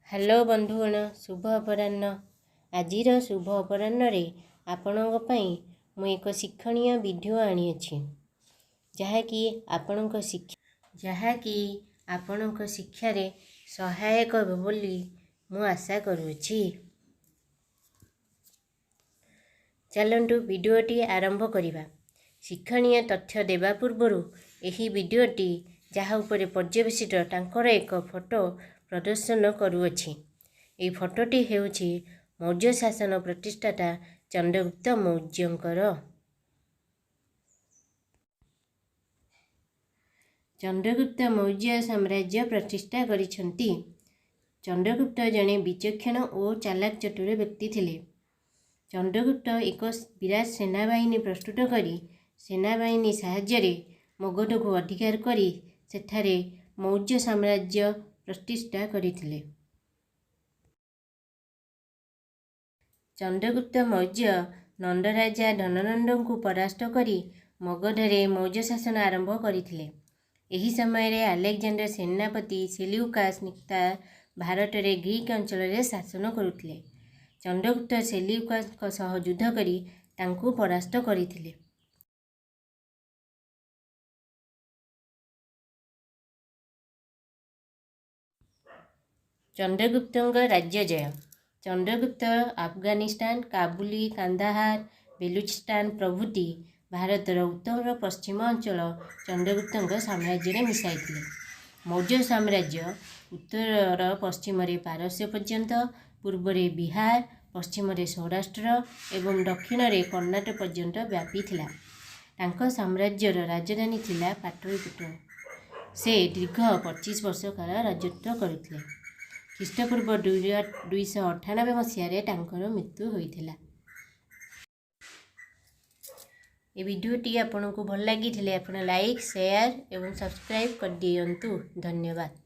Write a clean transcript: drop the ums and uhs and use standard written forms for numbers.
Hello ବନ୍ଧୁଗଣ, ଶୁଭ ଅପରାହ୍ନ। ଆଜିର ଶୁଭ ଅପରାହ୍ନରେ ଆପଣଙ୍କ ପାଇଁ ମୁଁ ଏକ ଶିକ୍ଷଣୀୟ ଭିଡ଼ିଓ ଆଣିଅଛି, ଯାହାକି ଆପଣଙ୍କ ଶିକ୍ଷାରେ ସହାୟକ ହେବ ବୋଲି ମୁଁ ଆଶା କରୁଅଛି। ଚାଲନ୍ତୁ ଭିଡ଼ିଓଟି ଆରମ୍ଭ କରିବା। ଶିକ୍ଷଣୀୟ ତଥ୍ୟ ଦେବା ପୂର୍ବରୁ ଏହି ଭିଡ଼ିଓଟି ଯାହା ଉପରେ ପର୍ଯ୍ୟବସିତ ତାଙ୍କର ଏକ ଫଟୋ ପ୍ରଦର୍ଶନ କରୁଅଛି। ଏହି ଫଟୋଟି ହେଉଛି ମୌର୍ଯ୍ୟ ଶାସନ ପ୍ରତିଷ୍ଠାତା ଚନ୍ଦ୍ରଗୁପ୍ତ ମୌର୍ଯ୍ୟଙ୍କର। ଚନ୍ଦ୍ରଗୁପ୍ତ ମୌର୍ଯ୍ୟ ସାମ୍ରାଜ୍ୟ ପ୍ରତିଷ୍ଠା କରିଛନ୍ତି। ଚନ୍ଦ୍ରଗୁପ୍ତ ଜଣେ ବିଚକ୍ଷଣ ଓ ଚାଲାକ ଚତୁର ବ୍ୟକ୍ତି ଥିଲେ। ଚନ୍ଦ୍ରଗୁପ୍ତ ଏକ ବିରାଟ ସେନାବାହିନୀ ପ୍ରସ୍ତୁତ କରି ସେନାବାହିନୀ ସାହାଯ୍ୟରେ ମଗଧକୁ ଅଧିକାର କରି ସେଠାରେ ମୌର୍ଯ୍ୟ ସାମ୍ରାଜ୍ୟ ପ୍ରତିଷ୍ଠା କରିଥିଲେ। ଚନ୍ଦ୍ରଗୁପ୍ତ ମୌର୍ଯ୍ୟ ନନ୍ଦରାଜା ଧନନନ୍ଦଙ୍କୁ ପରାସ୍ତ କରି ମଗଧରେ ମୌର୍ଯ୍ୟ ଶାସନ ଆରମ୍ଭ କରିଥିଲେ। ଏହି ସମୟରେ ଆଲେକ୍ଜାଣ୍ଡର ସେନାପତି ସେଲ୍ୟୁକାସ୍ ନିକାଟର ଭାରତରେ ଗ୍ରୀକ୍ ଅଞ୍ଚଳରେ ଶାସନ କରୁଥିଲେ। ଚନ୍ଦ୍ରଗୁପ୍ତ ସେଲ୍ୟୁକସ୍ଙ୍କ ସହ ଯୁଦ୍ଧ କରି ତାଙ୍କୁ ପରାସ୍ତ କରିଥିଲେ। ଚନ୍ଦ୍ରଗୁପ୍ତଙ୍କ ରାଜ୍ୟ ଜୟ। ଚନ୍ଦ୍ରଗୁପ୍ତ ଆଫଗାନିସ୍ତାନ, କାବୁଲ, କାନ୍ଦାହାର, ବେଲୁଚିସ୍ତାନ ପ୍ରଭୃତି ଭାରତର ଉତ୍ତର ପଶ୍ଚିମ ଅଞ୍ଚଳ ଚନ୍ଦ୍ରଗୁପ୍ତଙ୍କ ସାମ୍ରାଜ୍ୟରେ ମିଶାଇଥିଲେ। ମୌର୍ଯ୍ୟ ସାମ୍ରାଜ୍ୟ ଉତ୍ତରର ପଶ୍ଚିମରେ ପାରସ୍ୟ ପର୍ଯ୍ୟନ୍ତ, ପୂର୍ବରେ ବିହାର, ପଶ୍ଚିମରେ ସୌରାଷ୍ଟ୍ର ଏବଂ ଦକ୍ଷିଣରେ କର୍ଣ୍ଣାଟକ ପର୍ଯ୍ୟନ୍ତ ବ୍ୟାପିଥିଲା। ତାଙ୍କ ସାମ୍ରାଜ୍ୟର ରାଜଧାନୀ ଥିଲା ପାଟଳିପୁତ୍ର। ସେ ଦୀର୍ଘ 25 ବର୍ଷ କାଳ ରାଜତ୍ୱ କରିଥିଲେ। ଖ୍ରୀଷ୍ଟପୂର୍ବ 298 ମସିହାରେ ତାଙ୍କର ମୃତ୍ୟୁ ହୋଇଥିଲା। ଏ ଭିଡ଼ିଓଟି ଆପଣଙ୍କୁ ଭଲ ଲାଗିଥିଲେ ଆପଣ ଲାଇକ୍, ସେୟାର ଏବଂ ସବସ୍କ୍ରାଇବ୍ କରିଦିଅନ୍ତୁ। ଧନ୍ୟବାଦ।